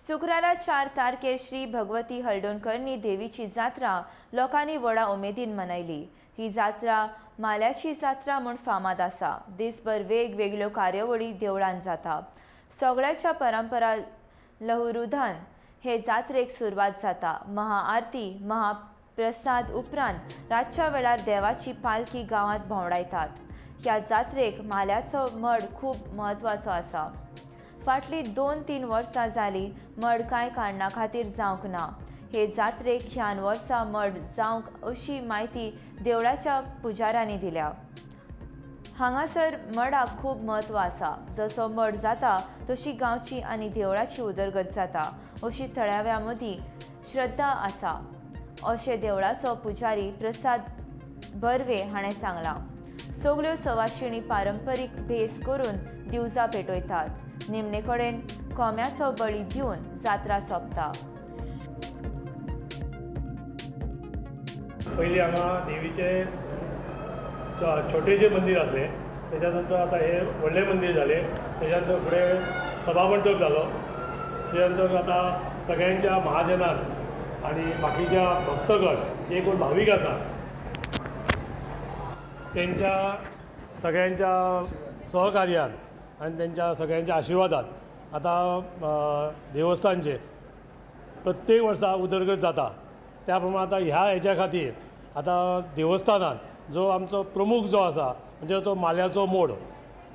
शुक्रारा 4 तारखेर श्री भगवती हळदोणकरणी देवीची जात्रा लोकांनी व्हडा उमेदीन मनयली. ही जात्रा माल्याची जात्रा म्हूण फामाद आसा. दिसभर वेगवेगळ्यो कार्यावळी देवळान जाता. सगळ्याच्या परंपरा लहुरुधान हे जात्रेक सुरवात जाता. महाआरती, महाप्रसाद उपरांत रातच्या वेळार देवाची पालखी गांवांत भोंवडायतात. ह्या जात्रेक म्हाल्याचो मड खूब म्हत्वाचो आसा. फाटलीं 2-3 वर्सां जालीं मड कांय कारणा खातीर जावंक ना. हे जात्रेक ह्यान वर्सा मड जावंक अशी म्हायती देवळाच्या पुजाऱ्यांनी दिल्या. हांगासर मडाक खूब म्हत्व आसा. जसो मड जाता तशी गांवची आनी देवळाची उदरगत जाता अशी थळाव्या मदीं श्रद्धा आसा, अशें देवळाचो पुजारी प्रसाद बर्वे हाणें सांगलां. सगल्यो सवाशिणी पारंपरीक भेस करून दिवजां पेटयतात. निमणे कडेन कोंब्याचो बळी दिवन जात्रा सोंपता. पयलीं हांगा देवीचें छोटेशें मंदीर आसलें, तेच्या नंतर आतां हें व्हडलें मंदीर जालें, तेच्या नंतर फुडें सभामंडप जालो, तेच्या नंतर आतां सगळ्यांच्या महाजनान आनी बाकीच्या भक्तगण जे कोण भावीक आसा तेंच्या सगळ्यांच्या सहकार्यान आनी तेंच्या सगळ्यांच्या आशिर्वादान आतां देवस्थानचें प्रत्येक वर्सा उदरगत जाता. त्या प्रमाणे आतां ह्या हेच्या खातीर आतां देवस्थानान जो आमचो प्रमुख जो आसा म्हणजे तो माल्याचो मोड,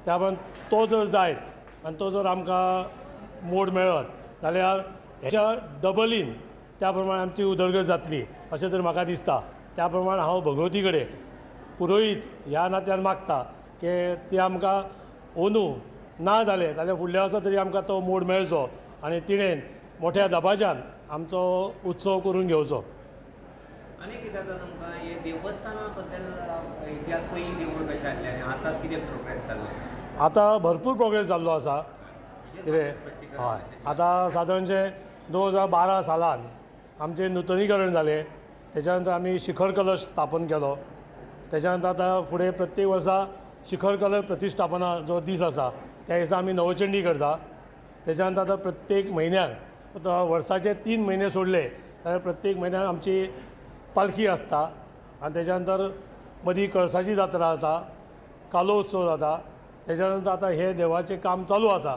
त्या प्रमाण तो जर जायत आनी तो जर आमकां मोड मेळत जाल्यार हेच्या डबलीन त्या प्रमाणे आमची उदरगत जातली अशें तर म्हाका दिसता. त्या प्रमाण हांव भगवती कडेन पुरोहीत ह्या नात्यान मागता की ती आमकां अंदू ना जालें जाल्यार फुडल्या वर्सा तरी आमकां तो मोड मेळचो आनी तिणेन मोठ्या दबाज्यान आमचो उत्सव करून घेवचो. आनी कितें जाता तुमकां हे देवस्थाना बद्दल इतिहास, पयलीं देवूळ कशें आसलें आनी आतां कितें प्रोग्रेस जाल्लो? आतां भरपूर प्रोग्रेस जाल्लो आसा. कितें हय, आतां सादारणशें 2012 सालान आमचें नुतनीकरण जालें. तेच्या नंतर आमी शिखर कलश स्थापन केलो. तेच्या नंतर आतां फुडें प्रत्येक वर्सा शिखर कलश प्रतिश्ठापना जो दीस आसा त्या दिसा आमी नवचंडी करता. तेच्या नंतर आतां प्रत्येक म्हयन्याक, आतां वर्साचे 3 म्हयने सोडले जाल्यार प्रत्येक म्हयन्याक आमची पालखी आसता आनी तेच्या नंतर मदीं कळसाची जात्रा जाता, कालो उत्सव जाता. तेच्या नंतर आतां हें देवाचें काम चालू आसा.